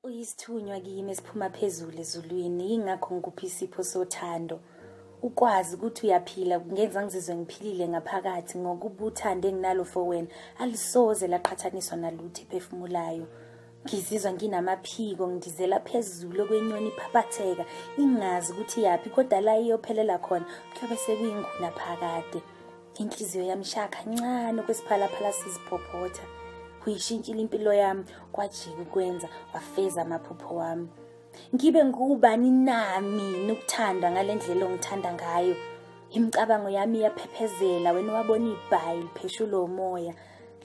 Uyisithunywa kimi esiphuma phezulu ezulwini, yingakho ngikupha isipho sothando. Ukwazi ukuthi uyaphila kungenza ngizizwe ngiphilile ngaphakathi ngokuba uthando enginalo for wena alisoze laqhathaniswa nalutho ephefumulayo. Ngizizwa nginamaphiko ngidizela phezulu okwenyoni iphaphatheka ingazi ukuthi yaphi kodwa la iyophelela khona kuyobe sekuyinguna phakade. Inhliziyo yami ishaya kancane okwesiphalaphala siziphophotha. Uyishintshile impilo yami kwajika ukwenza wafeza amaphupho wami. Ngibe ngubani na mina ukuthandwa ngale ndlela ongithanda ngayo? Imicabango yami iyaphephezela wena wabona ibhayi lipheshulwa umoya.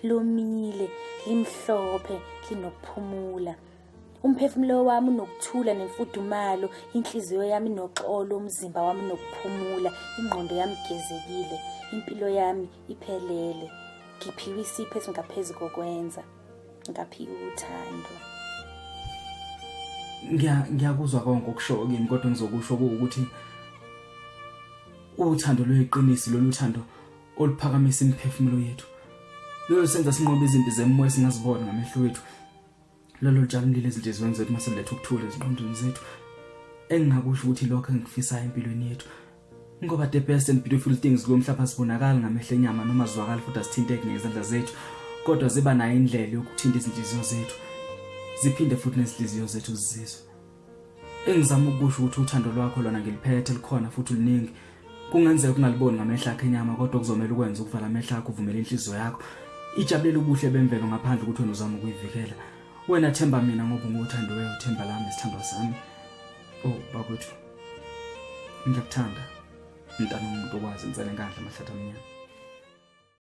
Lomile, limhlophe, linokuphumula. Umphefumulo wami unokuthula nemfudumalo, inhliziyo yami inoxolo, umzimba wami unokuphumula, ingqondo yami igezekile, impilo yami iphelele. Ngiphiwe isipho esingaphezu kokwenza. Ngaphiwa uthando. Ngiya ngiyakuzwa konke okusho kimi kodwa ngizokusho ukuthi uthando lweqiniso lolu thando oluphakamisa imiphefumulo yethu. Lolu senza sinqobe izimpi zemoya singazibona ngamehlo wethu. Lolo lutshala umlilo ezinhliziyweni zethu mase letha ukuthula ezingqondweni zethu. Engingakusho ukuthi lokho engikufisayo empilweni yethu. Ngoba the best and beautiful things kulo mhlaba sibonakala ngamehlo enyama noma zwakala futhi asithinteki ngezandla zethu. Kodwa ziba nayo indlela yokuthinta izinhliziyo zethu. Ziphinde futhi nezinhliziyo zethu zizizwe. Engizama ukusho ukuthi uthando lwakho lona ngiliphethe likhona futhi luningi. Kungenzeka ungaliboni ngamehlo akho enyama kodwa kuzomela ukwenze ukuvala amehlo akho uvumele inhliziyo yakho ijabulele ubuhle bemvelo ngaphandle ukuthi wena uzama ukuyivikela. Wena themba mina ngoba ungothandiweyo themba lami sithandwa sami. Oh bakwethu. Ngiyakuthanda. Mntana umuntu okwazi insele enkandla amahlathi amnyama.